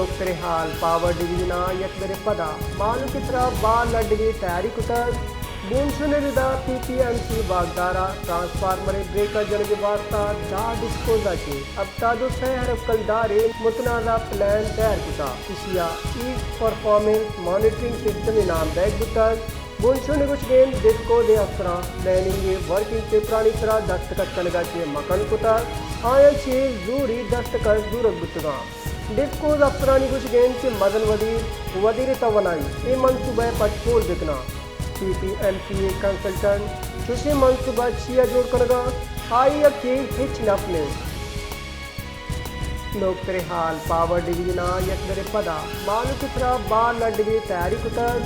نوکتریں حال، power division ءَ یک برے پدا مھلوک ءِ سرا بار لڈگ ءِ تیاری کتگ۔ بنشون ءِ ردا پی پی ایم سی ءِ واکدار ءَ ٹرانسفارمر ءِ بریکر جنگ ءِ واستہ دہ ڈسکوز ءَ چہ ہپتاد ءُ سئے ہر کلدار ءِ متنازعہ پلان تیار کتگ۔ ایشی ءَ ایسٹ پرفارمنس مانیٹرنگ سسٹم ءِ نام دئیگ بوتگ۔ بنشون ءِ گوشگ اِنت، ڈسکوز ءِ افسراں پلاننگ ءِ ورکنگ پیپرانی سرا دستخط کنگ ءَ چہ مکن کتگ، آیاں چہ زوری دستخط زورگ بوتگ اَنت۔ ڈسکوز افسرانی گوشگ اِنت کہ مزن وزیر وزیر توانائی اے منصوبہ ءِ پٹ پول بہ کناں۔ پی پی ایم سی ءِ کنسلٹنٹ چوشیں منصوبہ چیا جوڑ کنگ ءَ اَنت، آئی ءَ کہ ہچ نپ نہ اِنت۔ نوکتریں حال، پاور ڈویژن ءَ یک برے پدا مھلوک ءِ سرا بار لڈگ ءِ تیاری کتگ۔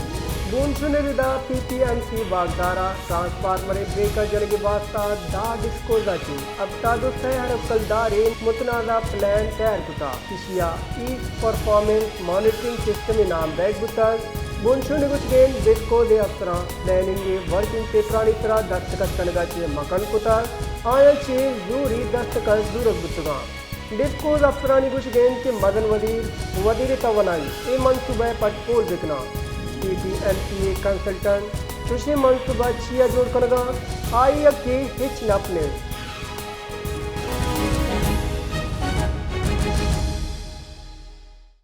بنشون ءِ ردا پی پی ایم سی ءِ واکدار ءَ ٹرانسفارمر ءِ بریکر جنگ ءِ واستہ دہ ڈسکوز ءَ چہ ہپتاد ءُ سئے ہر کلدار ءِ متنازعہ پلان تیار کتگ۔ ایشی ءَ ایسٹ پرفارمنس مانیٹرنگ سسٹم ءِ نام دئیگ بوتگ۔ بنشون ءِ گوشگ اِنت، ڈسکوز ءِ افسراں پلاننگ ءِ ورکنگ پیپرانی سرا دستخط کنگ ءَ چہ مکن کتگ، آیاں چہ زوری دستخط زورگ بوتگ اَنت۔ ڈسکوز افسرانی گوشگ اِنت کہ مزن وزیر وزیر توانائی اے منصوبہ ءِ پٹ پول بہ کناں۔ پی پی ایم سی ءِ کنسلٹنٹ چوشیں منصوبہ چیا جوڑ کنگ ءَ اَنت، آئی ءَ کہ ہچ نپ نہ اِنت۔